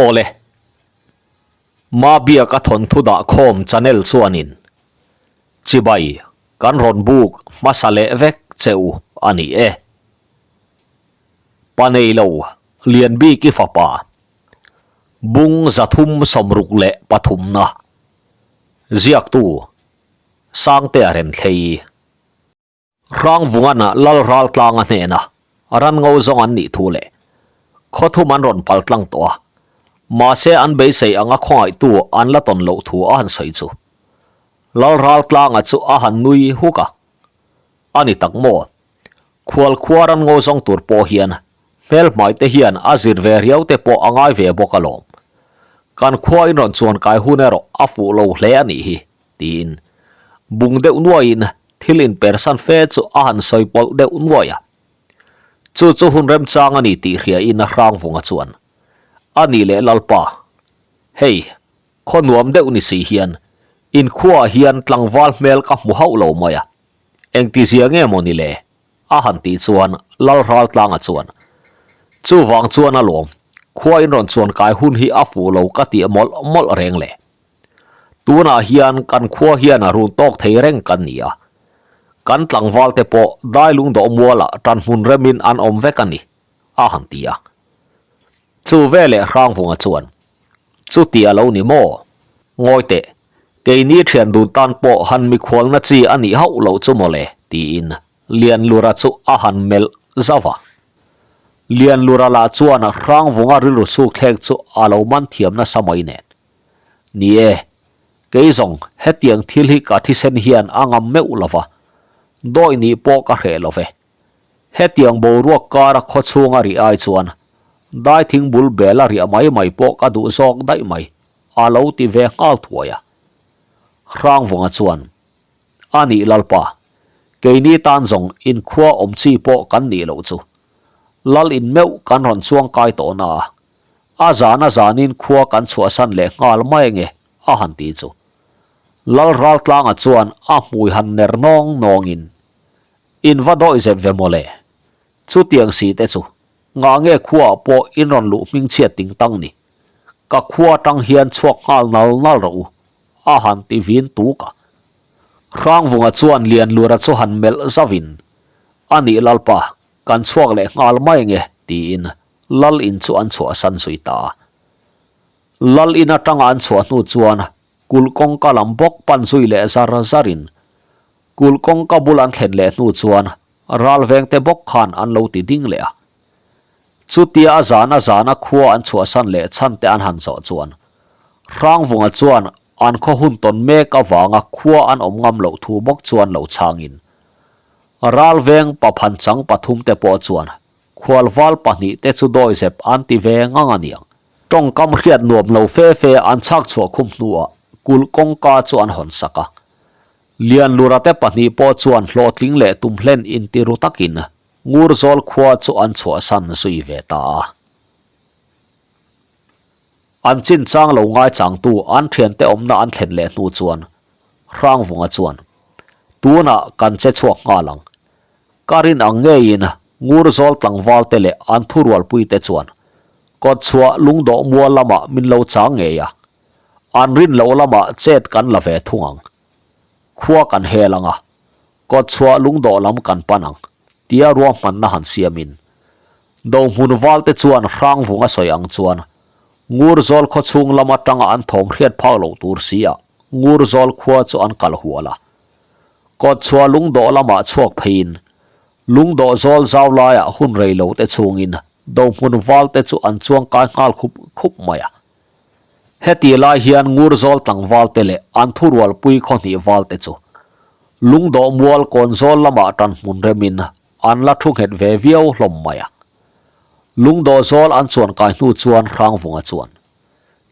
Awle. Mabiak a thawnthu dah khawm channel chuanin chibai kan rawn buk hmasa leh vek che u a ni e. Pa neilo Lianbiki fapa bung 363 na ziaktu Sangtea Remthlei. Hrangvungan Lal Raltlanga hnena ran ngo zawng an nih thu leh khawthum an rawn pal tlang tawh a, mahse an beisei anga khawngaihtu an la tawn loh thu a han sawi chu Lal Raltlanga chu a han nui huk a, A ni tak maw? Khual khua ran ngo zawng tur pawh hian hmelhmai te hian a zir ve riau te pawh a ngai ve bawk alawm. Kan khua in rawn chuan kai hun erawh a fuh lo hle a nih hi. Tiin bung deuh nuaiin thil inpersan fe chu a han sawi pawlh deuh nuai a. Chu chu hun remchang a ni tih hriain a Hrangvunga chuan, A ni leh Lalpa, hei, khaw nuam deuh ni si hian inkhuaah hian tlangval hmel ka hmu hauh lo mai a, engtizia nge maw ni le? A han tih chuan Lal Raltlanga chuan, Chuvang chuan a lawm, khua in rawn chuan kai hun hi a fuh lo ka tih mawlh mawlh reng le. Tunah hian kan khua hian a run tawk thei reng kan ni a, kan tlangval te pawh dailung dawh mualah tanhmun remin an awm vek a ni, a han ti a. Chu veleh Hrangvunga chuan, Chuti a lo ni maw? Ngawi teh, keini thian dun tan pawh han mikhualna chi a nih hauh loh chu mawle, tiin Lianlura chu a han melh zauh a. Lianlura lah chuan Hrangvunga rilru sukthlek chu a lo man thiam nasa mai nen. Ni e, kei zawng hetiang thil hi ka thisen hian a ngam meuh lo va, dawi nih pawh ka hreh lo ve. Hetiang boruak kara khaw chhunga rih ai chuan dai thing bul bel a riah mai mai pawh ka duh zawk daih mai, a lo ti ve nghal thuai a. Hrangvunga chuan, A nih Lalpa, keini tan zawng inkhua awm chi pawh kan nih loh chu. Lal in meuh kan rawn chuang kai tawh na a, A zan a zanin khua kan chhuahsan leh nghal mai ange a han ti chu. Lal Raltlanga chuan a hmui han ner nawng nawngin, In va dawi zep ve mawle. Chutiang si te chu ngah nge khuaah pawh in rawn luh hming chhiat ting tang ni. Ka khua atang hian chhuak nghal nal nal rawh u a han ti vin tuk a. Hrangvunga chuan Lianlura chu han melh zauhin, A nih Lalpa, kan chhuak leh nghal mai ange tiin Lal in chu an chhuahsan zui ta a. Lal in atanga an chhuah hnu chuan kulh kawngka lam bawk pan zui leh zar zarin kulh kawngka bul an thlen leh hnu chuan ral vengte bawk khan an lo ti ding leh a. Chutia a zan a zana khua an chhuahsan leh chhan te an han zawh chuan Hrangvunga chuan an khaw hun tawn mek avanga khua an awm ngam loh thu bawk chuan lo chhangin ral veng paphan chang pathum te pawh chuan Khualval pahnihte chu dawizep an ti ve ngang a niang. Tawngkam hriat nuam lo fe fe an chhak chhuah khum hnuah kulh kawngka chu an hawn sak a. Lianlurate pahnih pawh chuan hlawhtling leh tumhlen intiru takin Ngurzawl khua chu an chhuahsan zui ve ta a. An chinchang lo ngaichangtu an thiante awmna an thlen leh hnu chuan Hrangvunga chuan, Tunah kan che chhuak nghal ang. Ka rin ang ngeiin Ngurzawl tlangvalte leh an thurualpuite chuan kawtchhuah lungdawh mual lamah min lo chang ngei a, an rin loh lamah chet kan la ve thung ang. Khua kan hel ang a, kawtchhuah lungdawh lam kan pan ang, tia ruahmanna han siamin Dohmun valte chuan Hrangvunga sawi ang chuan Ngurzawl khaw chhung lam atanga an thawm hriat phak loh tur si ah Ngurzawl khua chu an kal hual a. Kawtchhuah lungdawh lamah chhuak pheiin lungdawh zawl zau laiah hun rei lo te chhungin Dohmun valte chu an chuang kai nghal khup khup mai a. Heti lai hian Ngurzawl tlangvalte leh an thurualpui khaw hnih valte chu lungdawh mual kawn zawl lamah tanhmun remin An la thu nghet ve viau hlawm mai a. Lungdawh zawl an chuan kai hnu chuan Hrangvunga chuan,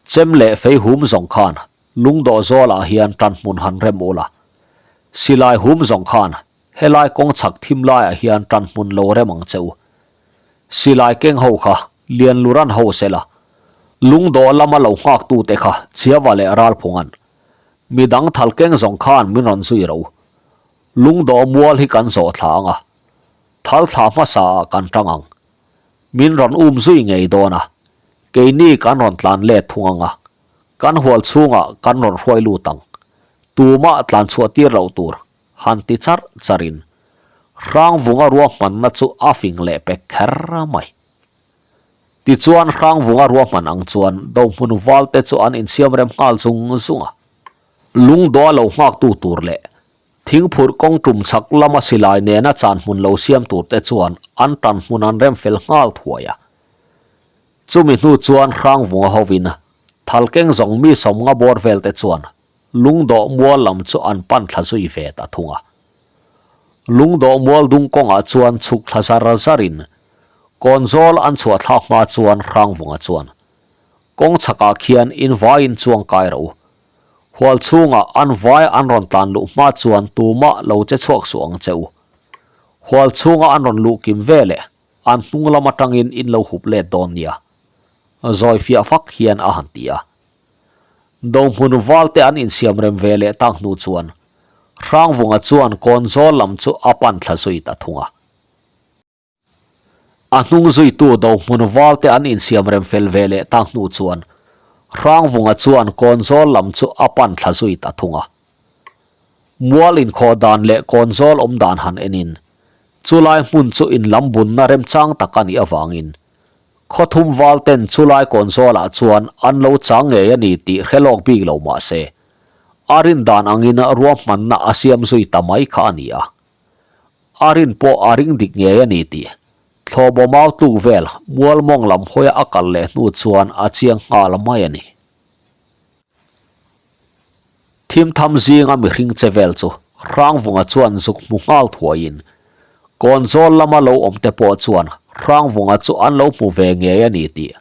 Chem leh fei hum zawng khan lungdawh zawlah hian tan hmun han rem ul a. Silai hum zawng khan helai kawng chhak thim laiah hian tan hmun lo rem ang che u. Silai keng ho kha Lianluran ho sela, lungdawh lama lo nghaktute kha Chiava leh Ralphunga'n midang thal keng zawng khan min rawn zui ro. Lungdawh mual hi kan zawh thla ang a, thal thla hmasa ah kan tang ang. Min rawn um zui ngei dawn a. Keini kan rawn tlan let thung ang a, kan hual chhungah kan rawn hruai lut ang. Tumah tlan chhuah tir loh tur, han ti charh charhin Hrangvunga ruahmanna chu a fing leh pek kher mai. Tichuan Hrangvunga ruahman ang chuan Dohmun valte chu an insiamrem nghal zung zung a. Lungdawh a lo nghaktu tur leh Thingphurh kawng tum chhak lama silai nena chan hmun lo siam tur te chuan an tan hmun an rem fel nghal thuai a. Chumi hnu chuan Hrangvunga hovin Thalkeng zawng mi sawmnga bawr vel te chuan Lungdawh mual lam chu an pan thla zui ve ta thung a. Lungdawh mual dung kawngah chuan chhuk thla zar zarin Kawnzawl an chhuah thlak hma chuan Hrangvunga chuan kawng chhakah khian in vaiin chuang kai rawh u. Hual chhungah an vai an rawn tlan luh hma chuan tumah lo che chhuak suh ang che u. Hual chhunga an rawn luh kim ve leh an hnung lam atangin in lo hup let dawn nia. Zawi fiah fak hian a han ti a. Dohmun valte an insiam rem ve leh tak hnu chuan Hrangvunga chuan Kawnzawl lam chu a pan thla zui ta thung a. A hnung zuitu Dohmun valte an insiam rem fel ve leh tak hnu chuan Hrangvunga chuan Kawnzawl lam chu a pan thla zui ta thung a. Mual inkhawh dan leh Kawnzawl awm dan han enin chulai hmun chu inlam bunna remchang tak a nih avangin Khawthum val ten chulai kawnzawlah chuan an lo chang ngei a ni tih hre lawk bik lo mah se, a rin dan angin ruahmanna a siam zui ta mai kha a ni a. A rin pawh a ring dik ngei a ni tih thlawhbaw mau tluk vel mual mawng lam hawia a kal leh hnu chuan a chiang nghal mai a ni. Thimtham zinga mihring che vel chu Hrangvunga chuan zuk hmu nghal thuaiin Kawnzawl lama lo awm te pawh chuan Hrangvunga chu an lo hmu ve ngei a ni tih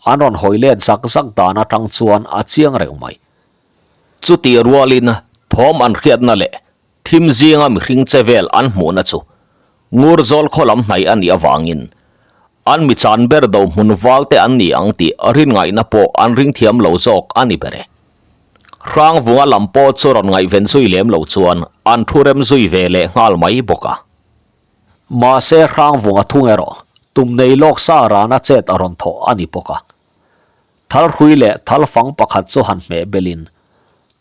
an rawn hawi let zak zak dan atang chuan a chiang reng mai. Chutih rualin thawm an hriatna leh thim zinga mihring che vel an hmuhna chu Ngurzawl khaw lam hnaih a nih avangin an mi chan ber do hmun val te an ni ang tih rin ngaihna pawh an ring thiam lo zawk a ni ber e. Hrangvunga lam pawh chu rawn ngaihven zui lem lo chuan an thu rem zui ve leh nghal mai bawk a. Mahse Hrangvunga thung erawh tum nei lawk sa rana chet a rawn thawh a ni bawk a. Thal hrui leh thal fang pakhat chu han hmeh belin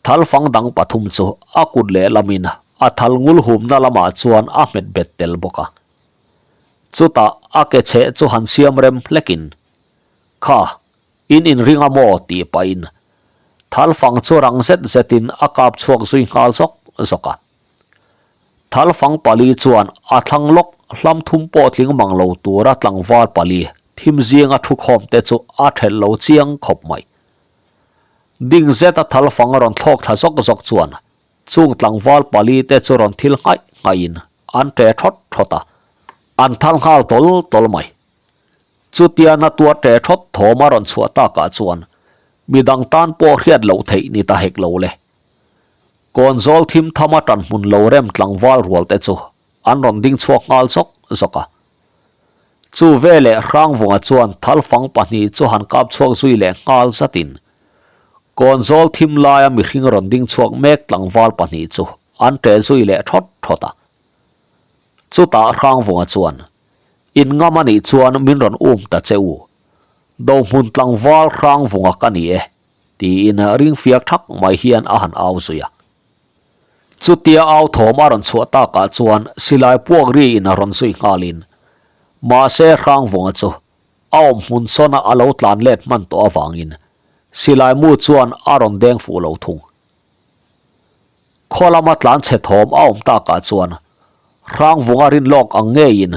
thal fang dang pathum chu a kut leh lamin a thal ngul humna lamah chuan a hmet bet tel bawk a. Chutah a ke chheh chu han siam rem hlekin, Kha, in inring a maw? tih pahin thal fang chu rang zet zetin a kap chhuak zui nghal zawk zawk a. Thal fang pali chuan a thlang lawk hlam thum pawh tling mang lo tura tlangval pali thim zinga thukhawm te chu a thelh lo chiang khawp mai. Ding zeta thal fang a rawn thlawk thla zawk zawk chuan chung tlangval pali te chu rawn thil nghaih nghaih in an ṭe thawt thawt a, an thal nghal tawl tawl mai. Chutia na tuar ṭe thawt thawm a rawn chhuah takah chuan midang tan pawh hriat loh theih ni ta hek lo le. Kawnzawl thim thama ṭan hmun lo rem tlangval rual te chu an rawn ding chhuak nghal zawk zawk a. Chu veleh Hrangvunga chuan thalfang pahnih chu han kap chhuak zui leh nghal zatin Kawnzawl thim laia mihring rawn ding chhuak mek tlangval pahnih chu an ṭeh zui leh ṭhawt ṭhawt a. Chutah Hrangvunga chuan, In ngam a nih chuan min rawn um ta che u. Dohmun tlangval Hrangvunga ka ni e. Tiin ring fiak thak mai hian a han au zui a. Chutia au thawm a rawn chhuah takah chuan silai puak riin a rawn zui nghalin mahse Hrangvunga chu a awm hmun sawna a lo tlan let hman tawh avangin silai mu chuan a rawn deng fuh lo thung. Khaw lama tlan chhe thawm a awm takah chuan Hrangvunga rin lawk ang ngeiin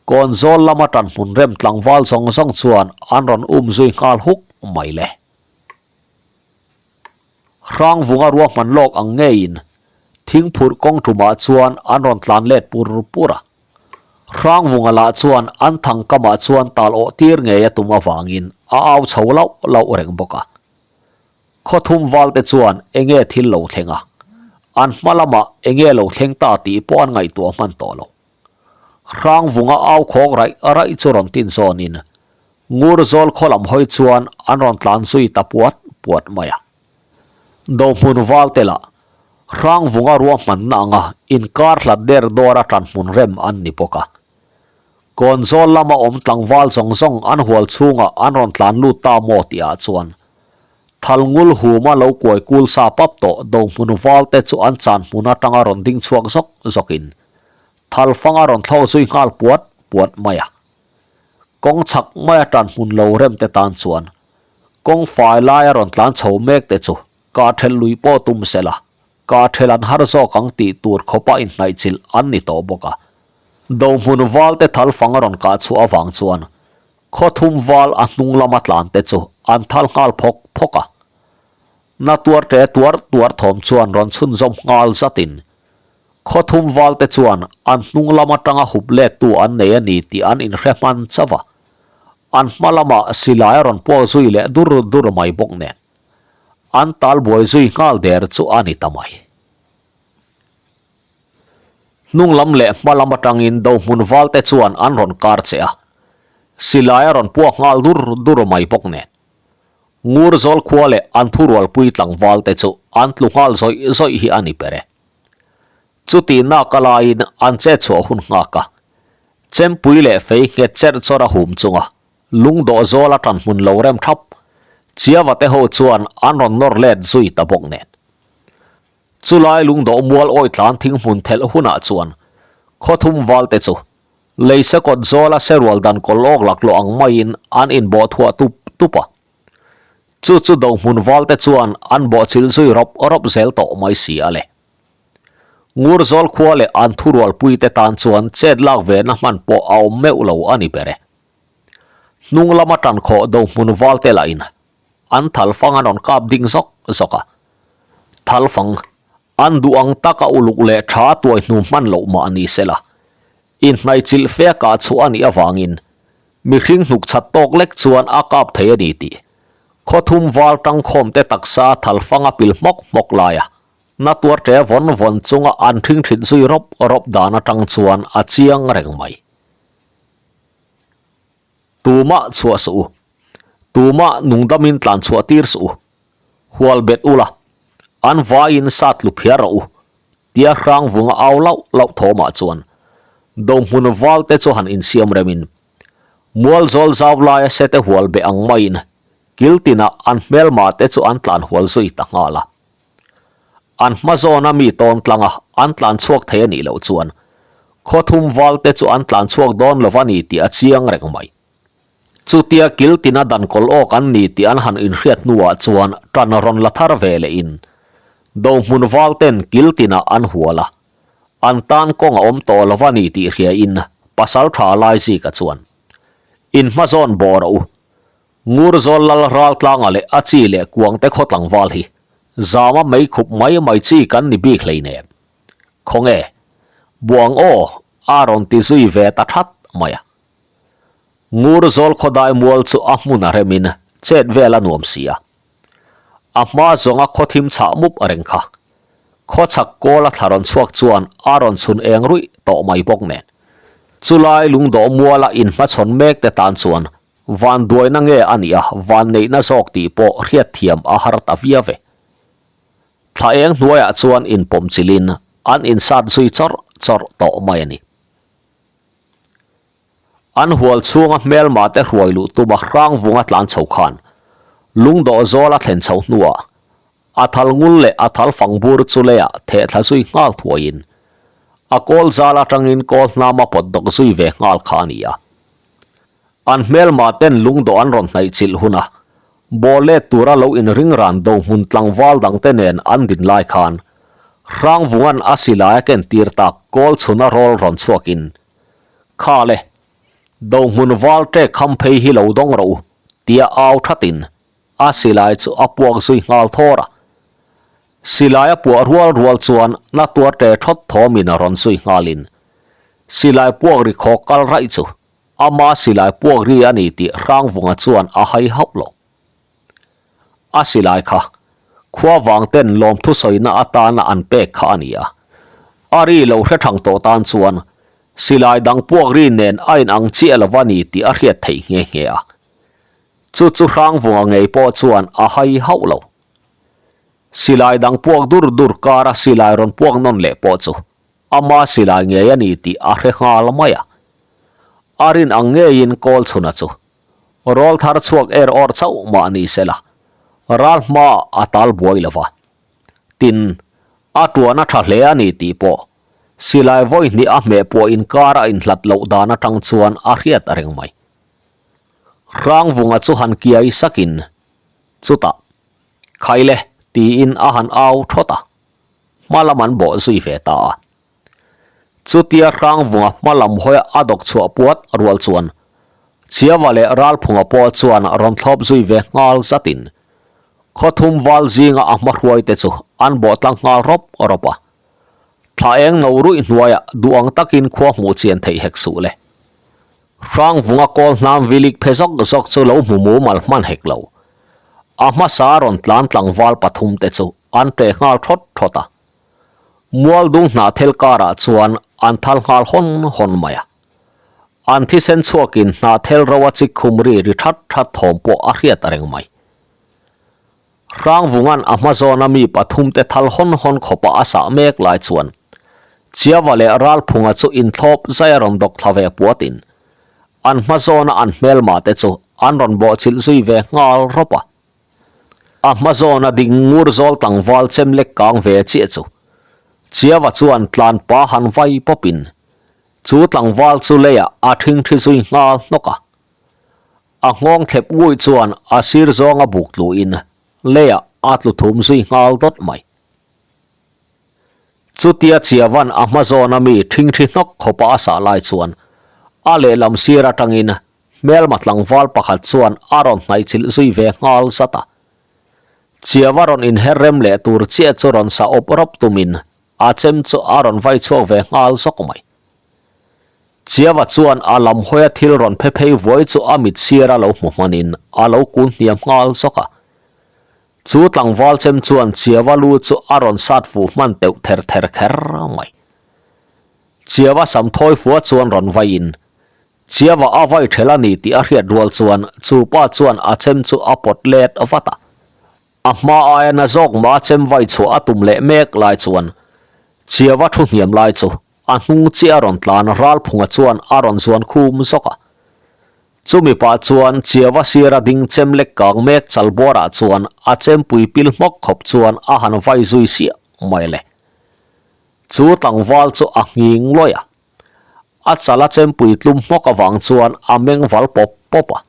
Kawnzawl lama tan hmun rem tlangval zawng zawng chuan an rawn um zui nghal huk mai le. Hrangvunga ruahman lawk ang ngeiin thingphurh kawng tumah chuan an rawn tlan let pur pur a. Hrangvunga lah chuan an thang kamah chuan tal awh tir ngei a tum avangin a au chho lauh lauh reng bawk a. Khawthum valte chuan enge thil lo thleng a, an hma lamah enge lo thleng ta tih pawh an ngaihtuah hman tawh lo. Hrangvunga au khawk raih raih chu rawn tin zawnin Ngurzawl khaw lam hawi chuan an rawn tlan zui ta puat puat mai a. Dohmun valte lah Hrangvunga ruahmanna anga inkar hlat der dawra tanhmun rem an ni bawk a. Kawnzawl lama awm tlangval zawng zawng an hual chhungah an rawn tlan lut ta maw tihah chuan Thal ngul huma lo kuai kul sa pap tawh Dohmun val te chu an chan hmun atanga rawn ding chhuak zawk zawkin thal fang a rawn thlawk zui nghal puat puat mai a. Kawng chhak maia tan hmun lo rem te tan chuan kawng fai laia rawn tlan chho mek te chu kah thelh lui pawh tum se la, kah thelh an har zawk ang tih tur khawpa inhnaihchilh an ni tawh bawk a. Dohmun val te thal fang a rawn kah chhuah avang chuan Khaw thum val a hnung lama tlan te chu an thal nghal phawk phawk a. Na tuar ṭe tuar tuar thawm chuan rawn chhunzawm nghal zatin khaw thum val te chuan an hnung lam atanga hup lettu an nei a ni tih an inhre hman chauh a. An hma lamah silai a rawn puak zui leh dur dur mai bawk nen an tal buai zui nghal der chu a ni ta mai. Hnung lam leh hma lam atangin Dohmun valte chuan an rawn kar che a, silai a rawn puak nghal dur dur mai bawk nen. Ngurzawl khua leh an thurualpui tlangvalte chu an tlu nghal zawih zawih hi a ni ber e. Chuti nak a laiin an chet chhuah hun nghak a, chempui leh fei nghet cherh chawrh a hum chunga lungdawh zawl a tan hmun lo rem thap Chiava te ho chuan an rawn nawr let zui ta bawk nen. Chulai lungdawh mual awi tlan thing hmun thelh hunah chuan khaw thum valte chu lei se kawt zawla se rual dan kawl awk laklawh ang maiin an inbawh thuah tup tup a. Chu chu do hmun valte chuan an bawhchilh zui rawp rawp zel tawh mai si a le. Ngurzawl khua leh an thurualpuite tan chuan chet lak vena hman pawh a awm meuh lo a ni ber e. Hnung lama tan khawh do hmun valte lahin an thal fang an rawn kap ding zawk zawk a. Thal fang, an duh ang taka uluk leh tha tuai hnu hman loh mah ni se la, inhnaihchilh fe a kah chhuah a nih avangin mihring hnuk chhat tawk lek chuan a kap thei a ni tih khaw thum val tangkhawm te taksa thal fang a pil hmawk hmawk lai a, na tuar ṭe vawn vawn chunga an ṭhing ṭhit zui rawp rawp dan aṭang chuan a chiang reng mai. Tumah chhuah suh u. Tumah nungdamin tlan chhuah tir suh u. Hual bet ula, an vaiin sat tlu phiar rawh u, tia hrang vunga au lauh lauh thawmah chuan Dohmun val te chu han insiam remin mual zawl zau laia sete hual beh ang maiin kil tinah an hmelma te chu an tlan hual zui ta nghal a. An hma zawna mi tawn tlanga an tlan chhuak thei a nih loh chuan khaw thum val te chu an tlan chhuak dawn lo va ni tih a chiang reng mai. Chutia kil tina dan kawl awk an ni tih an han inhriat hnuah chuan tan rawn la thar ve leh in Dohmun val ten kil tinah an hual a, an tan kawng a awm tawh lo va ni tih hria in Pasaltha Laizika chuan In hma zawn bawh rawh u, Ngurzawl lal raltlanga leh a chi leh kuangte khaw tlangval hi zama mei khup mai mai chi kan ni bik hleinem. Khawnge? Buang aw a rawn ti zui ve ta that mai a. Ngurzawl khawdai mual chu a hmun a remin chet vel a nuam si a. A hma zawnga khaw thim chhah mup reng kha. Khaw chhak kawl a thla rawn chhuak chuan a rawn chhun eng ruih tawh mai bawk nen. Chulai lungdawh muala inhmachhawn mek te tan chuan Van duaina nge a nih a, van neihna zawk tih pawh hriatthiam a har ta viau ve. Thla eng hnuaiah chuan inpawm chilhin an insat zui chawrh chawrh tawh mai a ni. An hual chhunga hmelma te hruai luh tuma hrang vunga tlan chho khan lungdawh zawl a thlen chho hnuah a thal ngul leh a thal fang bur chu leiah theh thla zui nghal thuaiin a kawl zal atangin kawl hnam a pawt dawk zui ve nghal kha a ni a. An hmelma ten lungdawh an rawn hnaih chilh hun a, ball let tura lo inring ran do hmun tlangval dangte nen an din lai khan Hrangvunga'n a silai a ken tir tak kawl chhuna rawl rawn chhuakin, Kha le, do hmun val ṭek kham phei hi lo dawng rawh u, tia au thatin a silai chu a puak zui nghal thawr a. Silai a puah rual rual chuan na tuar ṭe ṭhawt thawmin a rawn zui nghalin silai puak ri khawk kal raih chu ama silai puak ri a ni tih Hrangvunga chuan a hai hauh lo. A silai kha khua vang ten lawmthu sawina atana an pek kha a ni a, a ri lo hre thang tawh tan chuan silai dang puak ri nen a inang chiah lo a ni tih a hriat theih nghe nghe a. Chu chu Hrangvunga ngei pawh chuan a hai hauh lo. Silai dang puak dur dur kara silai rawn puak nawn leh pawh chu ama silai ngei a ni tih a hre nghal mai a. A rin ang ngeiin kawl chhuna chu rawl thar chhuak er awr chauh mah ni se la, ral hmaah a tal buai lo va. Tin, a tuan a tha hle a ni tih pawh silai vawi hnih a hmeh puah inkar a inhlat loh dan atang chuan a hriat reng mai. Hrangvunga chu han kiai sakin, Chutah, Khaile tiin a han au thawt a, hma lam an bawh zui ve ta a. Chutia Hrangvunga hma lam hawia a dawk chhuah puat rual chuan Chiava leh Ralphunga pawh chuan rawn thlawp zui ve nghal zatin khawthum val zinga a hmahruai te chu an bawh tlang nghal rawp rawp a. Thla eng no ruih hnuaiah duh ang takin khua hmuh chian theih hek suh le. Hrangvunga kawl hnam vilik phe zawk zawk chu lo hmu mumal hman hek lo. A hmasa rawn tlan tlangval pathum te chu an ṭe nghal thawt thawt a. Mualdung hnahthel karah chuan an thal nghal hawn hawn mai a. An thisen chhuakin hnahthel ro a chik khum ri ri that that thawm pawh a hriat reng mai. Hrangvunga'n a hma zawna mi pathum te thal hawn hawn khawpa a sah mek lai chuan Chiava leh Ralphunga chu inthlawp zai a rawn dawk thla ve puatin an hma zawna an hmelma te chu an rawn bawhchilh zui ve nghal rawp a. A hma zawna ding ngur zawl tlangval chem lek kang ve chiah chu Chiava chuan tlan pa han vai pawpin chu tlangval chu leiah a thingthi zui nghal hnawk a. A nghawng thlep ngawih chuan a sir zawnga buk tluin leiah a tlu thum zui nghal dawt mai. Chutia Chiavan a hma zawna mi thingthi hnawk khawpa a sah lai chuan a lehlam sir atangin hmelma tlangval pakhat chuan a rawn hnaihchilh zui ve nghal zat a. Chiava rawn inher rem leh tur chiah chu rawn sa awp rawp tumin a chem chu a rawn vai chhuak ve nghal zawk mai. Chiava chuan a lam hawia thil rawn phe phei vuai chu a mit sir a lo hmu hmanin a lo kun hniam nghal zawk a. Chu tlangval chem chuan Chiava lu chu a rawn sat fuh hman teuh ther ther kher mai. Chiava sam thawi fua chuan rawn vaiin Chiava a vai ṭhel a ni tih a hriat rual chuan chu pa chuan a chem chu a pawt let vat a. A hma aia na zawk mah a chem vai chhuah a tum leh mek lai chuan Chiava thu hniam lai chu a hnung chiah a rawn tlan Ralphunga chuan a rawn zuan khum zawk a. Chumi pah chuan Chiava sira ding chem lek kang mek chalbuarah chuan a chempui pil hmawk khawp chuan a han vai zui siah mai le. Chu tlangval chu a nghing lawih a. A chal a chempui tlum hmawk avang chuan a meng val pawp pawp a.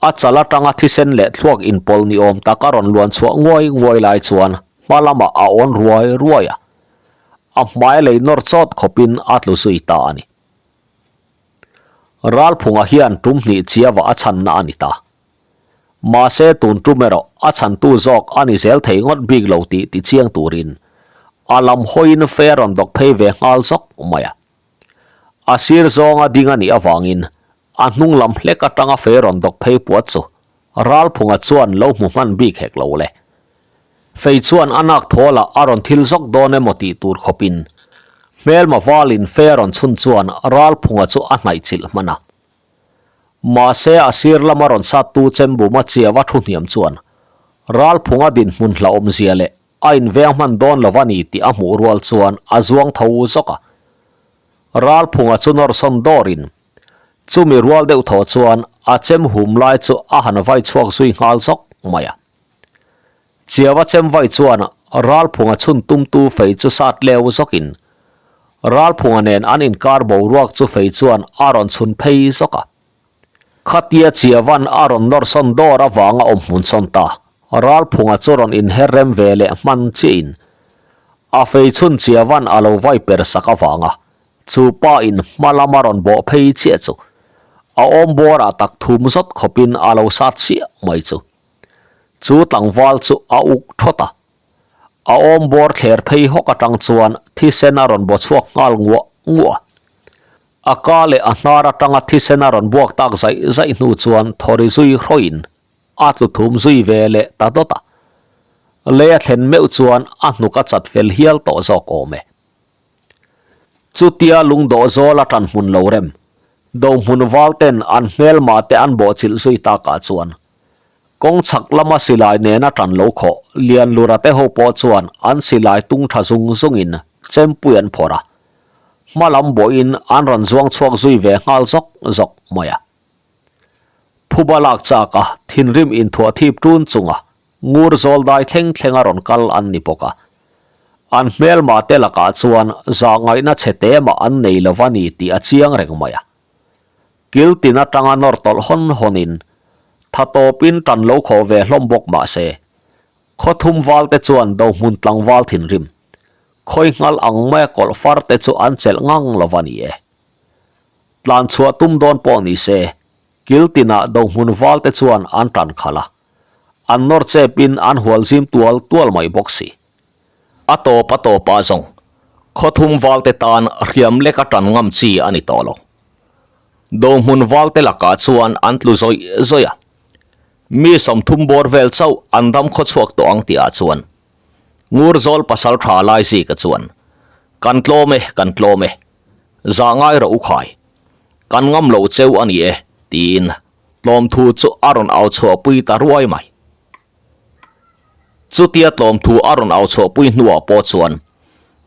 A chal atanga thisen leh thluak inpawlh ni awm tak a rawn luan chhuah nguai nguai lai chuan hma lamah a awn ruai ruai a. A hmai lei nawr chawt khawpin a tlu zui ta a ni. Ralphunga hian tum hnih chiava a chhanna a ni ta. Mahse tun tum erawh a chhantu zawk a ni zel thei ngawt bik lo tih ti chiang turin a lam hawiin fe a rawn dawk phei ve nghal zawk mai a. A sir zawnga ding a nih avangin a hnung lam hlek atanga fe rawn dawk phei puat chu Ralphunga chuan lo hmu hman bik hek lo le. Fei chuan a nak thawlah a rawn thil zawk dawn emaw tih tur khawpin hmelma valin fe a rawn chhun chuan Ralphunga chu a hnaih chilh hman a. Mahse a sir lama rawn sattu Chembuma chiava thu hniam chuan Ralphunga dinhmun hlauhawmzia leh a inveng hman dawn lo a ni tih a hmuh rual chuan a zuang tho zawk a. Ralphunga chu nawr sawn dawrin chumi rual deuh thaw chuan a chem hum lai chu a han vai chhuak zui nghal zawk mai a. Chiava chem vai chuan Ralphunga chhun tumtu fei chu sat leu zawkin Ralphunga nen an inkar boruak chu fei chuan a rawn chhun phei zawk a. Khatia Chiavan a rawn nawr sawn dawr avanga awm hmun sawn ta, Ralphunga chu rawn inher rem ve leh hman chiahin a fei chhun Chiavan a lo vai per sak avanga chu pa in hma lama rawn bawh phei chiah chu a awm bawrah tak thum zawt khawpin a lo sat chiah mai chu. Chu tlangval chu a uk thawt a, a awm bawr thler phei hawk atang chuan thisen a rawn baw chhuak nghal nguah nguah a. A ka leh a hnar atanga thisen a rawn buak tak zaih zaih hnu chuan thawri zui hrawiin a tlu thum zui ve leh ta dawt a. Lei a thlen meuh chuan a hnuk a chat fel hial tawh zawk awm e. Chutia lungdawh zawl a tan hmun lo rem, dohmun val ten an hmelma te an bawhchilh zui takah chuan Kawng chhak lama silai nena tan lo khawh Lianlura te ho pawh chuan an silai tung tha zung zungin chempui an phawrh a. Hma lam bawhin an rawn zuang chhuak zui ve nghal zawk zawk mai a. Phuba lak chak a thinrim inthuah thip ṭun chunga ngur zawl dai thleng thleng a rawn kal an ni bawk a. An hmelma te lakah chuan zahngaihna chhe te mah an nei lo va ni tih a chiang reng mai a. Kil tin atanga nawr tawlh hawn hawnin tha tawpin tan lo khawh ve hlawm bawk mah se, khawthum val te chuan dohmun tlangval thinrim, khawi nghal ang maia kawlh far te chu an chelh ngang lo va ni e. Tlan chhuah tum dawn pawh ni se, kil tinah dohmun val te chuan an tan khalh a, an nawr chepin an hual zim tual tual mai bawk si. A tawp a tawp ah zawng khawthum valte tan hriam lek a tan ngam chi a ni tawh lo. Dohmun valte lakah chuan an tlu zawih zawih a, mi 30 bawr vel chauh an dam khawchhuak tawh ang tih ah chuan Ngurzawl pasal tha Laizika chuan, Kan tlawm e, kan tlawm e, zah ngai rawh u khai, kan ngam lo cheu a ni e, tiin tlawmthu chu a rawn au chhuahpui ta ruai mai. Chutia tlawmthu a rawn au chhuahpui hnuah pawh chuan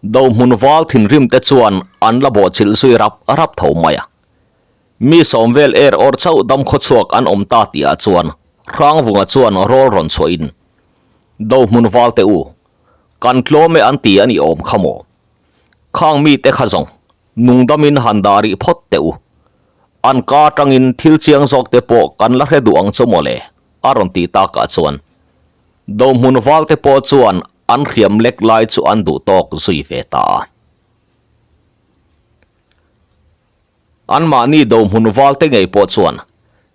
Dohmun val thinrim te chuan an la bawhchilh zui rap rap tho mai a. Mi sawm vel er awr chauh dam khawchhuak an awm ta tihah chuan Hrangvunga chuan rawl rawn chhuahin, Dohmun val te u, kan tlawm e an ti a nih awm kha maw? Khang mite kha zawng nungdamin han dah rih phawt teh u. An ka atangin thil chiang zawk te pawh kan la hre duh ang chu mawle, a rawn tih takah chuan Dohmun valte pawh chuan an hriam lek lai chu an duh tawk zui ve ta a. Anmahni Dohmun valte ngei pawh chuan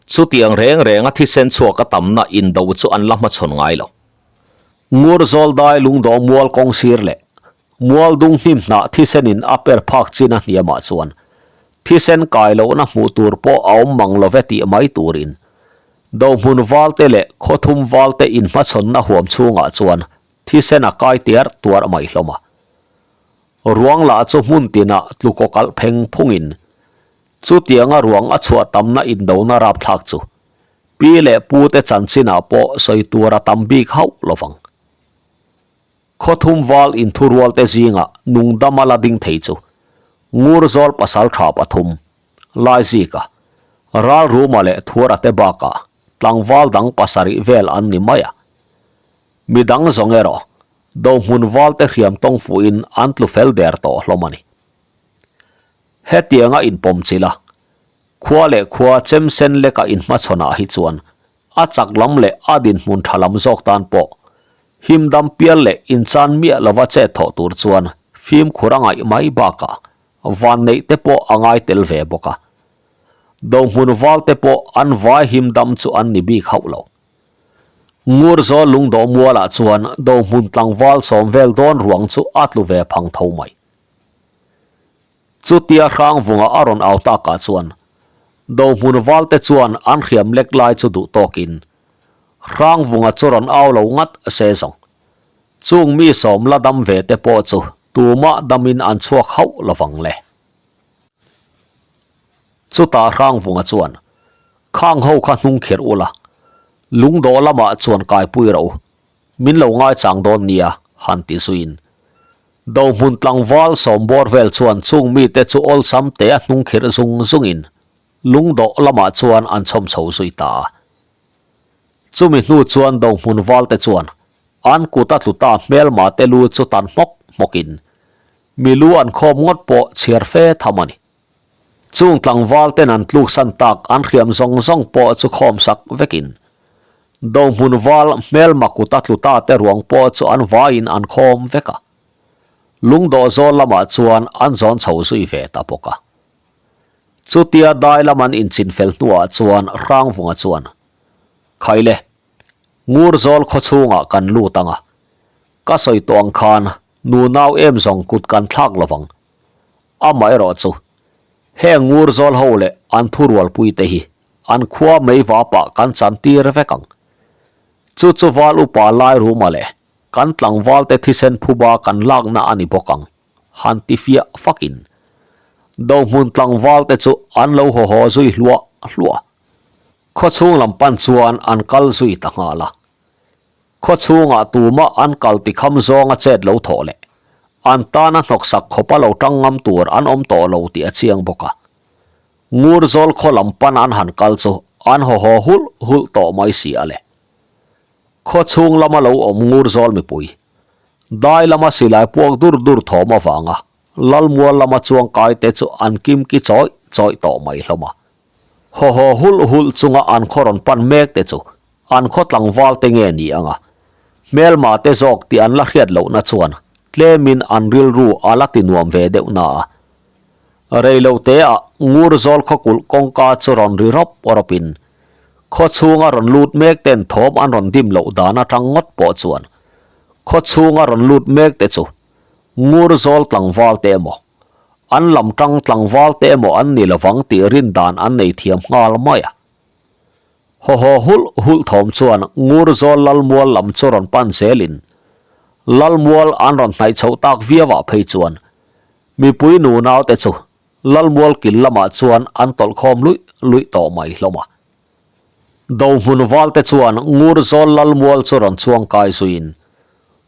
chutiang reng renga thisen chhuak a tamna indo chu an la hmachhawn ngai lo. Ngur zawl dai lungdawh mual kawng sir leh Mual dung hnim hnah thisenin a per phak chin a hniamah chuan thisen kai lohna hmuh tur pawh a awm mang lo ve tih mai turin Dohmun valte leh Khawthum valte inhmachhawnna huam chhungah chuan thisen a kai tiar tuar mai hlawm a. Ruang lah chu hmun tinah tlukaw kalh pheng phungin chutianga ruang a chhuah tamna indona rapthlak chu pi leh pute chanchinah pawh sawi tur a tam bik hauh lovang. Khawthum val inthurualte zingah nungdama la ding thei chu Ngurzawl pasal tha pathum, Laizika, Ralruma leh Thuarate bakah tlangval dang pasarih vel an ni mai a. Midang zawng erawh Dohmun valte hriam tawng fuhin an tlu fel der tawh hlawm a ni. Hetianga inpawm chilh a, khua leh khua chem sen leka inhmachhawnah hi chuan A chak lam leh a dinhmun tha lam zawk tan pawh himdam pial leh inchan miah lova chet thawh tur chuan fimkhur a ngaih mai bakah vanneih te pawh a ngai tel ve bawk a. Dohmun val te pawh an vai himdam chu an ni bik hauh lo. Ngurzawl lungdawh mualah chuan dohmun tlangval sawm vel dawn ruang chu a tlu ve phang tho mai. Chutia Hrangvunga a rawn au takah chuan Dohmun valte chuan an hriam lek lai chu duh tawkin Hrangvunga chu rawn au lo ngat se zawng. Chung mi sawm la dam ve te pawh chu tumah damin an chhuak hauh lovang le. Chutah Hrangvunga chuan Khang ho kha hnung khirh ula, lungdawh lamah chuan kaipui rawh u, min lo ngaichang dawn nia han ti zuiin Dohmun tlangval sawm bawr vel chuan chung mite chu awlsam te a hnung khirh zung zungin lungdawh lamah chuan an chhawm chho zui ta a. Chumi hnu chuan Dohmun valte chuan an kut a tlu ta hmelma te lu chu tan hmawk hmawkin mi lu an khawm ngawt pawh chhiar fe tham a ni. Chung tlangval ten an tluksan tak an hriam zawng zawng pawh chu khawm sak vekin Dohmun val hmelma kut a tlu ta te ruang pawh chu an vaiin an khawm vek a. Lungdawh zawl lamah chuan an zawn chho zui ve ta bawk a. Chutia dai lam an inchin fel hnuah chuan Hrangvunga chuan, Khaile, Ngurzawl khawchhungah kan lut ang a, ka sawi tawh ang khan nunau em zawng kut kan thlak lovang. Amaherawh chu, heng Ngurzawl ho leh an thurualpui te hi an khua mei vapah kan chan tir vek ang. Chu chu val upa lai ruma leh kan tlangval te thisen phuba kan lakna a ni bawk ang, han ti fiah fakin Dohmun tlangval te chu an lo haw haw zui hluah hluah. Khawchhung lam pan chuan an kal zui ta nghal a. Khawchhungah tumah an kal tikham zawnga chet lo thawh leh. An tana hnawksak khawpa lo tang ngam tur an awm tawh lo tih a chiang bawk a. Ngurzawl khaw lam pan an han kal chu an haw haw hulh hulh tawh mai si a le. Khaw chhung lama lo awm Ngurzawl mipui, dai lama silai puak dur dur thawm avanga Lalmual lama chuang kai te chu an kim ki chawih chawih tawh mai hlawm a. Haw haw hulh hulh chunga an khaw rawn pan mek te chu an khaw tlangval te nge ni ang a, hmelma te zawk tih an la hriat lohna chuan tlemin an rilru a la ti nuam ve deuh na a. Reilo te ah Ngurzawl khaw kulh kawngka chu rawn ri rawp rawp in khaw chhunga rawn lut mek ten thawm an rawn dim loh dan atang ngawt pawh chuan khaw chhunga rawn lut mek te chu Ngurzawl tlangval te emaw, an lam tang tlangval te emaw an ni lovang tih rin dan an nei thiam nghal mai a. Haw haw hulh hulh thawm chuan Ngurzawl Lalmual lam chu rawn pan zelin Lalmual an rawn hnaih chhoh tak viau ah phei chuan mipui nunau te chu Lalmual kil lamah chuan an tawlh khawm luih luih tawh mai hlawm a. Dohmun valte chuan Ngurzawl Lalmual chu rawn chuang kai zuiin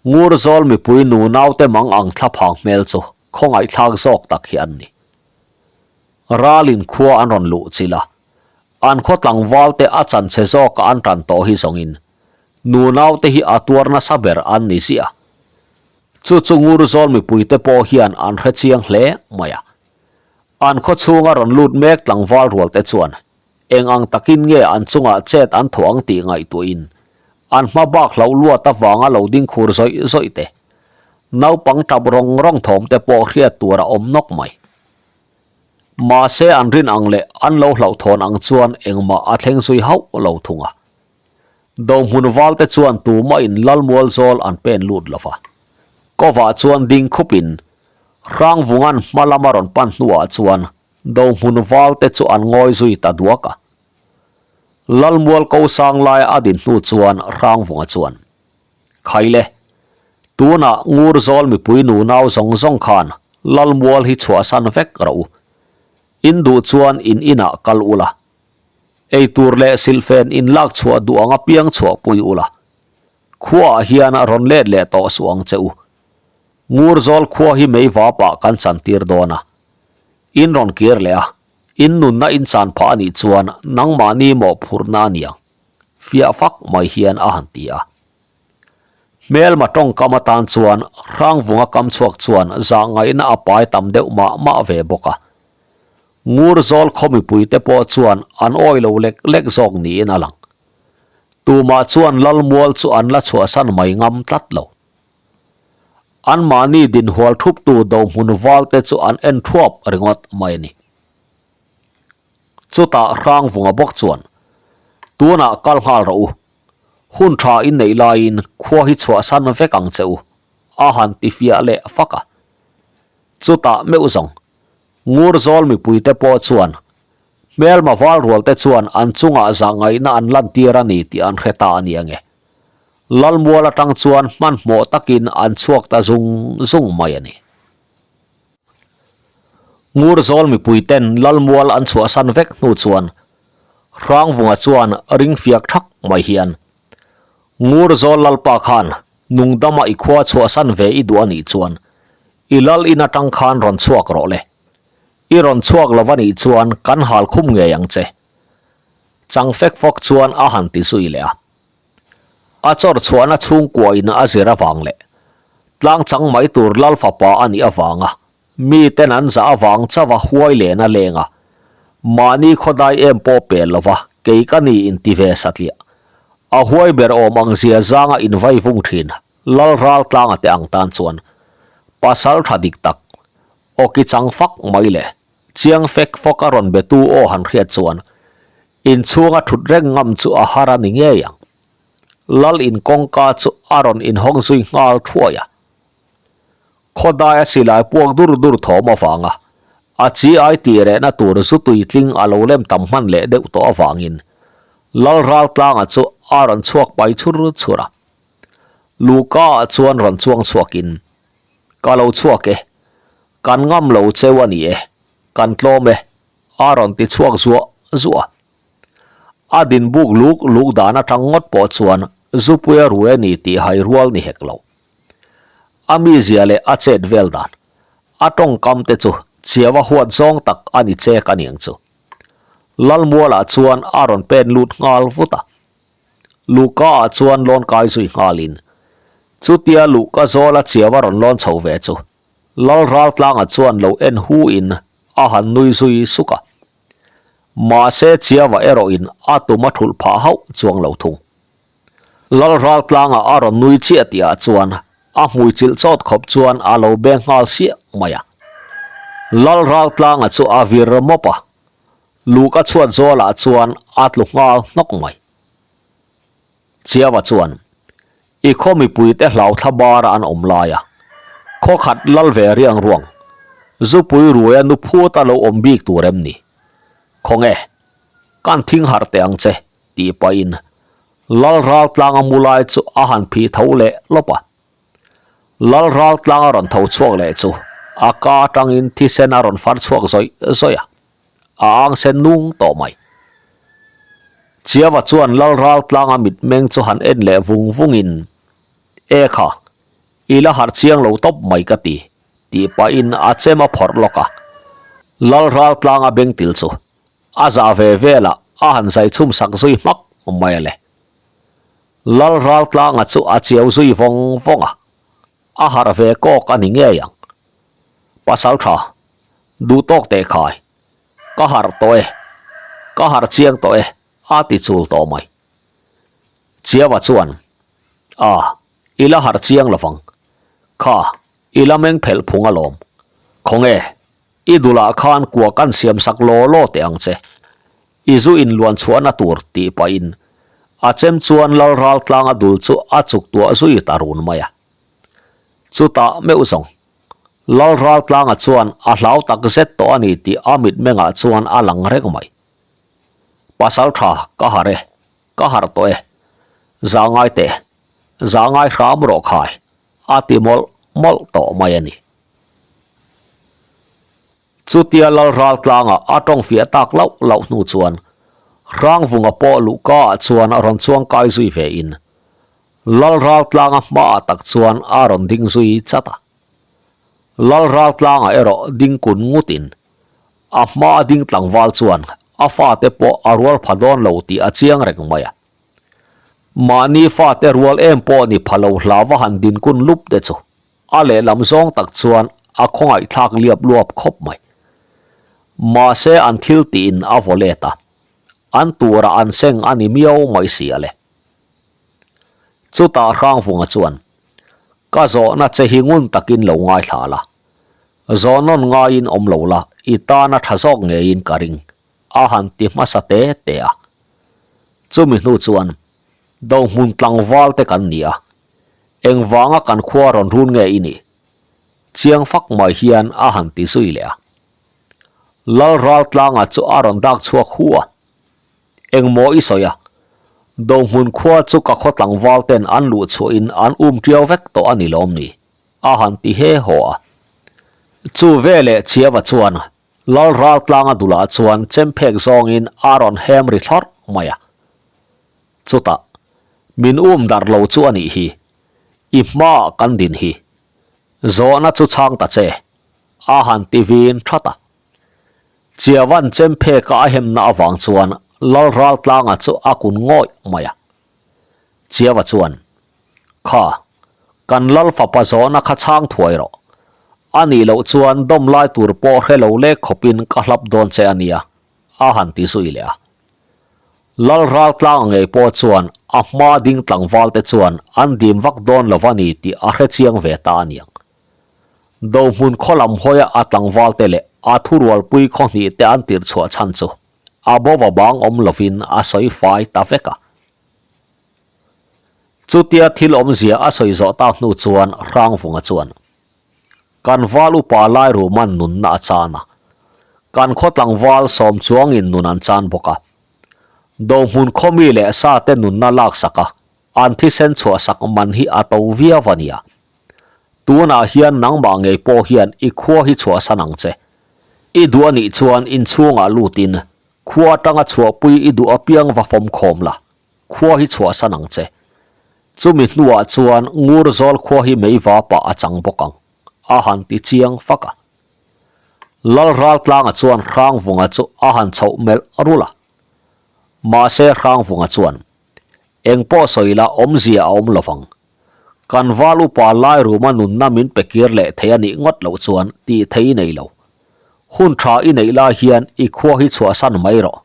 Ngurzawl mipui nunaute mang ang thlaphang hmel chu khawngaihthlak zawk tak hi an ni. Ralin khua an rawn luh chilh a, an khaw tlangvalte a chanchhe zawka an tan tawh hi zawngin nunaute hi a tuar nasa ber an ni ziah. Chu chu Ngurzawl mipuite pawh hian an hre chiang hle mai a. An khaw chhunga rawn lut mek tlangval rualte chuan Eng ang takin nge an chungah chet an thawh ang tih ngaihtuahin an hma bak hlauh luat avanga lo ding khur zawih zawih te, naupang tap rawng rawng thawm te pawh hriat tur a awm nawk mai. Mahse an rin ang leh an lo hlauhthawn ang chuan engmah a thleng zui hauh lo thung a. Dohmun val te chuan tumahin Lalmual zawl an pen lut lo va. Kovah chuan ding khupin Hrangvungan hma lama rawn pan hnuah chuan Dohmun val te chu an ngawi zui ta duak a. Lalmual ko sang laia a din hnu chuan Hrangvunga chuan, Khaile, tunah Ngurzawl mipui nunau zawng zawng khan Lalmual hi chhuahsan vek rawh u. In duh chuan in inah kal ula. Eitur leh silhfen in lak chhuah duh ang apiang chhuahpui ula. Khuaah hian rawn let leh tawh suh ang che u. Ngurzawl khua hi meivapah kan chantir dawn a. In rawn kir leh a, in nunna in chan phah a nih chuan nangmahni mawhphurhna a niang, fiah fak mai hian a han ti a. Hmelma tawngkam atan chuan Hrangvunga kam chhuak chuan zahngaihna a pai tam deuh mah mah ve bawk a. Ngurzawl khaw mipuite pawh chuan an awi lo lek lek zawk niin a lang. Tumah chuan Lalmual chu an la chhuahsan mai ngam tlat lo. Anmahni dinhual thuptu dohmun valte chu an en thuap ringawt mai a ni. Chutah Hrangvunga bawk chuan, Tunah kal nghal rawh u. Hun tha in neih laiin khua hi chhuahsan vek ang che u, a han ti fiah leh fak a. Chutah meuh zawng, Ngurzawl mipuite pawh chuan hmelma val rualte chuan an chungah zahngaihna an lantir a ni tih an hre ta a ni ange. Lalmual atang chuan hmanhmawh takin an chhuak ta zung zung mai a ni. Ngurzawl mipuiten Lalmual an chhuahsan vek hnu chuan Hrangvunga chuan ring fiak thak mai hian Ngurzawl Lalpa khan nungdama i khua chhuahsan ve i duh a nih chuan i lal in atang khan rawn chhuak rawh le. I rawn chhuak lo a nih chuan kan hal khum ngei ang che. Chang fek fawk chuan a han ti zui leh a. A chawr chhuahna chhungkuain a zir avang leh tlang chang mai tur lal fapa a nih avanga miten an zah avang chauha huai len a leng a, mahni khawdai em pawh pel lova kei ka ni inti ve satliah. A huai ber awm ang zia zanga invai vung thin lal ral tlanga te ang tan chuan pasal tha dik tak awki chang fak mai leh chiang fek fawk a rawn betu aw han hriat chuan Inchhunga thut reng ngam chu a har a ni ngei ang. Lal in kawngka chu a rawn inhawng zui nghal thuai a. Khawdaia silai puak dur dur thawm avanga a chi ai tih rehna tur zu tuitling a lo lem tam hman leh deuh tawh avangin Lal Raltlanga chu a rawn chhuak pai chhur chhur a. Luka ah chuan rawn chuang chhuakin, Ka lo chhuak e. Kan ngam lo cheu a ni e. Kan tlawm e. A rawn ti chhuak zuah zuah a. A din buk luk luk dan atang ngawt pawh chuan Zupuia rui a ni tih hai rual ni hek lo. A mizia leh a chet vel dan, a tawngkam te chu chiaua huat zawng tak a ni chek a niang chu. Lalmualah chuan a rawn pen lut nghal vut a. Luhka ah chuan lawn kai zui nghalin chutia luhka zawla chiaua rawn lawn chho ve chu Lal Raltlanga chuan lo en hu in a han nui zui suk a. Mahse chiaua erawhin a tum a thulh phah hauh chuang lo thung. Lal Raltlanga a rawn nui chiah tihah chuan a hmui chilh chawt khawp chuan a lo beng nghal siah mai a. Lal Raltlanga chu a vir mawp a, luhka chhuat zawlah chuan a tlu nghal hnawk mai. Chiava chuan, I khaw mipuite hlau thla bara an awm lai a, khaw khat lal ve riang ruang, zupui ruaia nu phut a lo awm bik tur em ni? Khawnge, kan thing harh teh ang che, tih pahin Lal Raltlanga mu lai chu a han phih tho leh lawp a. Lal Raltlanga rawn tho chhuak leh chu a ka atangin thisen a rawn far chhuak zawih zawih a, a ang sen nung tawh mai. Chiava chuan Lal Raltlanga mitmeng chu han en leh vung vungin, E kha, i la harh chiang lo tawp mai ka ti, tih pahin a chem a phawrh lawk a. Lal Raltlanga bengtil chu A zah ve velah a han zai chhum sak zui hmak mai a le. Lal Raltlanga chu a chiau zui vawng vawng a, a harh ve kawk a ni ngei ang. Pasal tha, duh tawk teh khai, ka harh tawh e, ka harh chiang tawh e, a ti chul tawh mai. Chiaua chuan, A, i la harh chiang lovang. Kha, i la meng phelh phung alawm. Khawnge, I dulah khan kua kan siam sak law law teh ang che. I zu in luan chhuahna tur tih pahin a chem chuan Lal Raltlanga dul chu a chuk tuah zui ta run mai a. Chutah meuh zawng, Lal Raltlanga chuan a hlau tak zet tawh a ni tih a mitmengah chuan a lang reng mai. Pasal tha ka harh e, ka harh tawh e. Za ngai teh, za ngai hram rawh khai, a ti mawlh mawlh tawh mai a ni. Chutia Lal Raltlanga a tawng fiah tak lauh lauh hnu chuan Hrangvunga pawh luhka ah chuan a rawn chuang kai zui ve in Lal Raltlanga hmaah tak chuan a rawn ding zui chat a. Lal Raltlanga erawh ding kun ngut in a hmaa ding tlangval chuan a fate pawh a rual pha dawn lo tih a chiang reng mai a. Mahni fate rual em pawh ni pha lo hla va han din kun lup te chu A lehlam zawng tak chuan a khawngaihthlak liap luap khawp mai. Mahse an thil tiin a vaw let a, an turah an seng a ni miau mai si a le. Chutah Hrangvunga chuan, Ka zawhna che hi ngun takin lo ngaithla la, zawhnawn ngaiin awm lo la, i tana tha zawk ngeiin ka ring, a han ti hmasa te te a. Chumi hnu chuan, Dohmun tlangval te kan ni a, Engvanga kan khua rawn run nge i nih? Chiang fak mai hian a han ti zui leh a. Lal Raltlanga chu a rawn dak chhuak hu a. Engmaw i sawi a? Dohmun khua chu ka khaw tlangval ten an luh chhuahin an um tiau vek tawh a ni lawm ni? A han ti he haw a. Chu veleh Chiava chuan Lal Raltlanga dulah chuan chemphek zawngin a rawn hem ri thlawrh mai a. Chutah, min um darh lo chu a nih hi, i hmaah kan din hi. Zawhna chu chhang ta che, a han ti vin that a. Chiavan chempheka a hemna avang chuan Lal Raltlanga chu a kun ngawih mai a. Chiava chuan, Kha, kan Lal fapa zawhna kha chhang thuai rawh. A nih loh chuan dawm lai tur pawh hre lo lek khawpin ka hlap dawn che a nia, a han ti zui leh a. Lal Raltlanga ngei pawh chuan a hma ding tlangval te chuan an dim vak dawn lo a ni tih a hre chiang ve ta a niang. Dohmun khaw lam hawia a tlangval te leh a thurualpui khaw hnih te an tirh chhuah chhan chu a bova bang awm lovin a sawi fai ta vek a. Chutia thil awmzia a sawi zawh tak hnu chuan Hrangvunga chuan Kan val upa lai ruman nunna a chan a, kan khaw tlangval sawm chuangin nun an chan bawk a. Dohmun khaw mi leh sa te nunna laksak a, an thisen chhuahsak man hi a to viau a nia. Tunah hian nangmah ngei pawh hian i khua hi chhuahsan ang che. I duh a nih chuan inchhungah lutin khua atanga chhuahpui i duh apiang va fawmkhawm la, khua hi chhuahsan ang che. Chumi hnuah chuan Ngurzawl khua hi meiva pah a chang bawk ang, a han ti chiang fak a. Lal Raltlanga chuan Hrangvunga chu a han chhoh melh rulh a. Mahse Hrangvunga chuan, Eng pawh sawi la awmzia a awm lovang. Kan val upa Lairuma nunna min pe kir leh thei a nih ngawt loh chuan tih thei i nei lo. Hun tha i neih lai hian i khua hi chhuahsan mai rawh,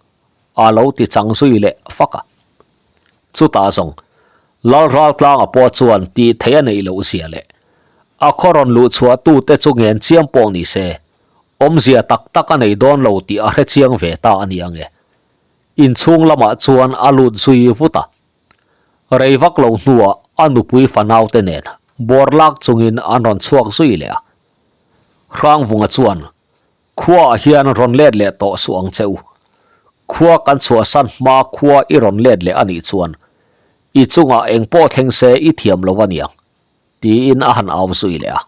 a lo ti chang zui leh fak a. Chutah zawng, Lal Raltlanga pawh chuan tih thei a neih loh zia leh a khaw rawn luh chhuah tute chu ngen chiam pawh ni se, awmzia tak tak a nei dawn lo tih a hre chiang ve ta a ni ang e. Inchhung lamah chuan a lut zui vut a. Rei vak lo hnuah a nupui fanaute nen bawr lak chungin an rawn chhuak zui leh a. Hrangvunga chuan, Khuaah hian rawn let leh tawh suh ang che u. Khua kan chhuahsan hma khua i rawn let leh a nih chuan i chungah eng pawh thleng se i thiam lo a niang, tiin a han au zui leh a.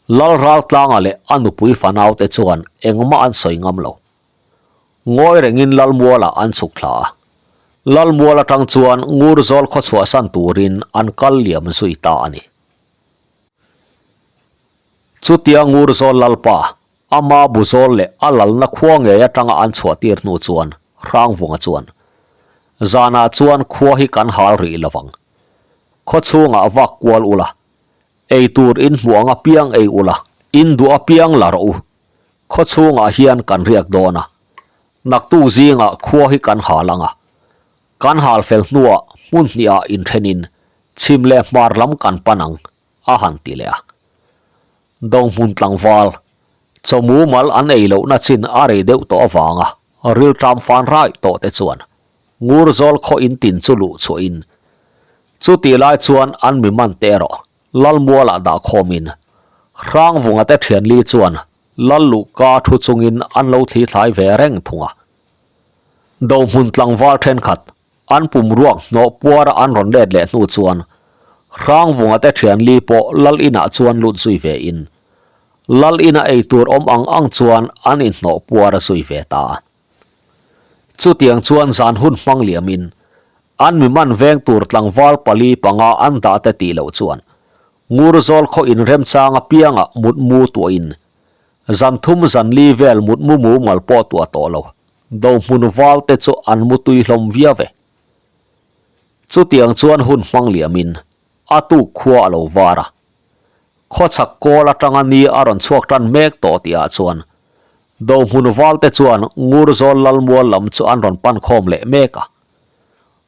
Lal Raltlanga leh a nupui fanaute chuan engmah an sawi ngam lo. Ngawi rengin Lalmualah an chhuk thla a. Lalmual atang chuan Ngurzawl khaw chhuahsan turin an kal liam zui ta a ni. Chutia Ngurzawl Lalpa, ama Buzawl leh a lalna khua ngei atanga an chhuahtir hnu chuan Hrangvunga chuan, Zanah chuan khua hi kan hal rih lovang. Khaw chhungah vak kual ula, ei tur in hmuh ang apiang ei ula, in duh apiang la rawh u. Khaw chhungah hian kan riak dawn a, naktuk zingah khua hi kan hal ang a. Kan hal fel hnuah hmun hnihah inthenin chhim leh hmar lam kan pan ang, a han ti leh a. Dohmun tlangval, chawmu mal an ei lohna chin a rei deuh tawh avanga rilṭam fan raih tawh te chuan Ngurzawl khaw in tin chu luh chhuahin chutih lai chuan an mi man te erawh Lalmualah dah khawmin Hrangvunga te thianli chuan Lal luhka thu chungin an lo thli thlai ve reng thung a. Dohmun tlangval thenkhat an pum ruak hnawh puara an rawn let leh hnu chuan Hrangvunga te thianli pawh Lal inah chuan lut zui ve in Lal ina ei tur awm ang ang chuan an inhnawh puara zui ve ta a. Chutiang chuan zan hun hmang liamin an mi man veng tur tlangval pali panga an dah te tih loh chuan Ngurzawl khaw inremchang apiangah mutmu tuahin zan thum zan li vel mutmu mumal pawh tuah tawh lo Dohmun val te chu an mutui hlawm viau e. Chutiang chuan hun hmang liamin a tuk khua a lo var a. Khawchhak kawl atanga ni a rawn chhuak tan mek tawh tihah chuan Dohmun val te chuan Ngurzawl Lalmual lam chu an rawn pan khawm leh mek a.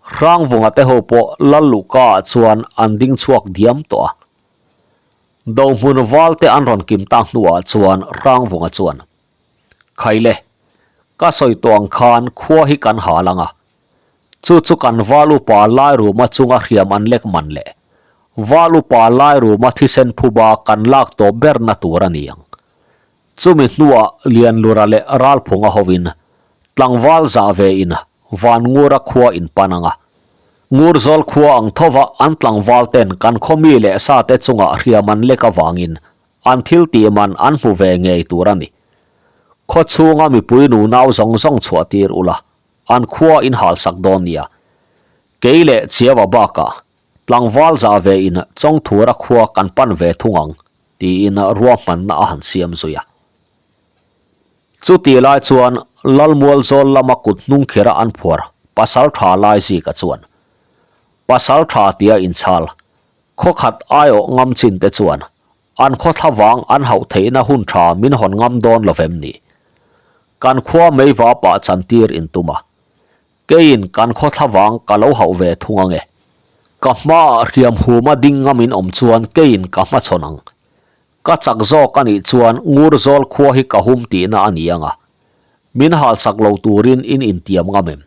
Hrangvunga te ho pawh Lal Luhka ah chuan an ding chhuak diam tawh a. Dohmun val te an rawn kim tak hnuah chuan Hrangvunga chuan, Khaile, ka sawi tawh ang khan khua hi kan hal ang a. Chu chu kan val upa Lairuma chunga hriam an lek man leh val upa Lairuma thisen phuba kan lak tawh berna tur a ni ang. Chumi hnuah Lianlura leh Ralphunga hovin tlangval zah ve in Vanngura khua in pan ang a. Ngurzawl khua ang thova an tlangval ten kan khaw mi leh sa te chungah hriam an lek avangin an thil tih man an hmu ve ngei tur a ni. Khaw chhunga mipui nunau zawng zawng chhuah tir ula, an khua in halsak dawn nia. Kei leh Chiaua bakah tlangval zah ve in Chawngthura khua kan pan ve thung ang tiin ruahmanna a han siam zui a. Chutih lai chuan Lalmualzawl lama kut hnung khera an phuar pasal tha lai zika chuan pasal tha tia inchhal khawkhat aiawh ngam chin te chuan an khaw thlavang an hauh theihna hun tha min hawn ngam dawn lo vem ni. Kan khua meiva pah chantir intum a. Keiin kan khaw thlavang ka lo hauh ve thung ang e. Ka hmaah hriam huma ding ngamin awm chuan keiin ka hmachhawn ang. Ka chak zawk a nih chuan Ngurzawl khua hi ka hum tihna a ni ang a. Min halsak lo turin in intiam ngam em?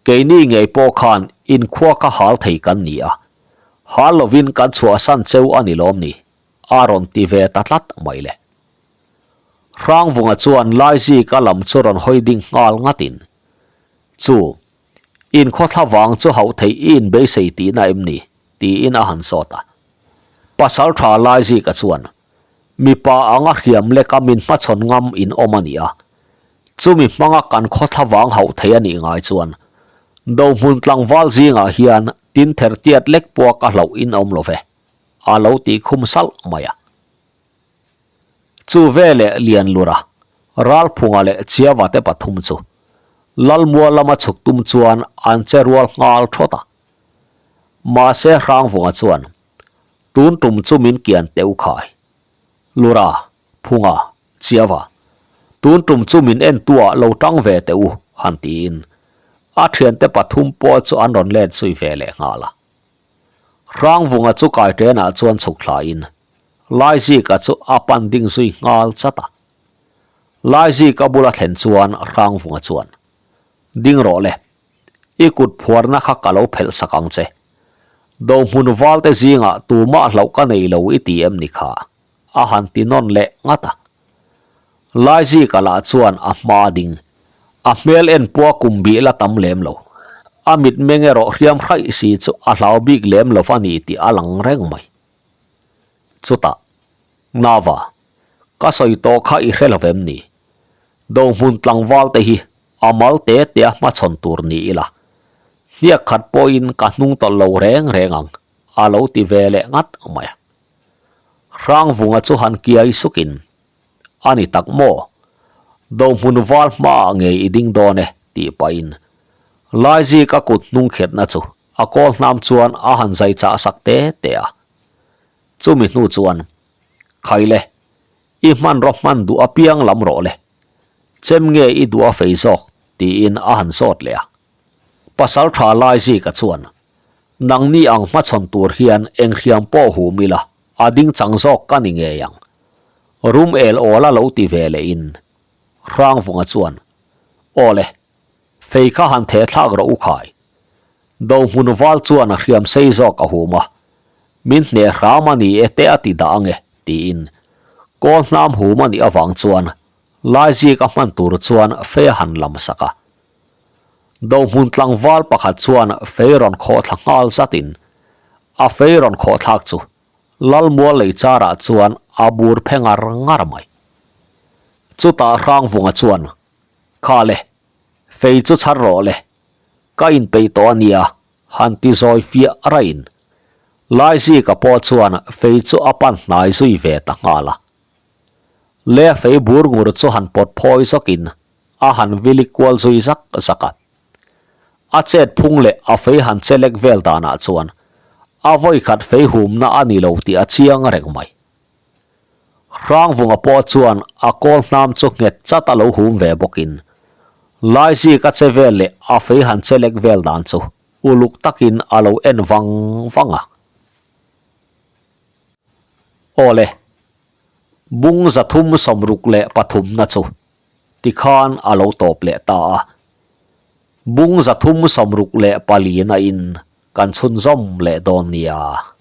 Keini ngei pawh khan inkhua kha hal thei kan ni a. Hal lovin kan chhuahsan cheu a ni lawm ni? A rawn ti ve ta tlat mai le. Hrangvunga chuan Laizika lam chu rawn hawi ding nghal ngatin, Chu, inkhawthla vang chu hauh theih i inbeisei tihna em ni? tiin a han zawt a. Pasaltha Laizika chuan, Mipa anga hriam leka min hmachhawn ngam in awm a ni a, chumi hmanga kan khawthla vang hauh thei a nih ngai chuan Dohmun tlangval zingah hian Tin ther tiat lek pawh ka hlauh in awm lo ve, a lo tih khum salh mai a. Chu veleh Lianlura, Ralphunga leh Chiava te pathum chu Lalmual lama chhuk tum chuan an che rual nghal thawt a. Mahse Hrangvunga chuan, Tun tum chu min kian teh u khai. Lura, Phunga, Chiava, tun tum chu min entuah lo tang ve teh u, han tiin a thiante pathum pawh chu an rawn let zui ve leh nghal a. Hrangvunga chu kaitenah chuan chhuk thlain Laizika chu a pan ding zui nghal chat a. Laizika bula thlen chuan Hrangvunga chuan, Ding rawh le, i kut phuarna kha ka lo phelh sak ang che. Dohmun valte zingah tumah hlauh ka nei lo i ti em ni kha? a han ti nawn leh ngat a. Laizika lah chuan a hma ding, a hmel en pawh a kum bih la tam lem lo. A mitmeng erawh hriam hraih si chu a hlau bik lem lo va ni tih a lang reng mai. Chutah, Nava, ka sawi tawh kha i hre lo vem ni? Dohmun tlangval te hi a mal te te a hmachhawn tur ni ila, hniak khat pawhin ka hnung tawlh lo reng reng ang, a lo ti ve leh ngat mai a. Hrangvunga chu han kiai sukin, A ni tak maw? Dohmun val hmaah ngei i ding dawn e, tih pahin Laizik a kut hnung khetna chu a kawl hnam chuan a han zai chah sak te te a. Chumi hnu chuan, Khaile, i hmanraw hman duh apiang lam rawh le. Chem nge i duh a fei zawk? tiin a han zawt leh a. Pasal tha Laizika chuan, Nangni ang hmachhawn tur hian eng hriam pawh hum ila, a ding chang zawk ka ni ngei ang. Rum el awl a lo ti ve lehin Hrangvunga chuan, Aw le, fei kha han theh thlak rawh u khai. Dohmun val chuan a hriam sei zawk a hum a, Min hneh hram a ni e te a ti dah ange, tiin kawl hnam hum a nih avang chuan Laizik a hman tur chuan fei a han lam sak a. Dohmun tlangval pakhat chuan fei rawn khawh thla nghal zatin a fei rawn khawh thlak chu Lalmual lei charah chuan a bur phe ngar ngar mai. Chutah Hrangvunga chuan, Kha le, fei chu chhar rawh le, ka inpeih tawh a nia, han ti zawi fiah raiin Laizika pawh chuan fei chu a pan hnai zui ve ta nghal a. Le fei bur ngur chu han pawt phawi zawkin a han vili kual zui zak zak a. A chet phung leh a fei han che lek vel danah chuan a vawi khat fei humna a ni lo tih a chiang reng mai. Hrangvunga pawh chuan a kawl hnam chu nghet chat a lo hum ve bawkin Laizik a che vel leh a fei han che lek vel dan chu uluk takin a lo en vang vang a. Aw le, bung 363 na chu tikhan a lo tawp leh ta a. Bung 364 na in kan chhunzawm leh dawn nia.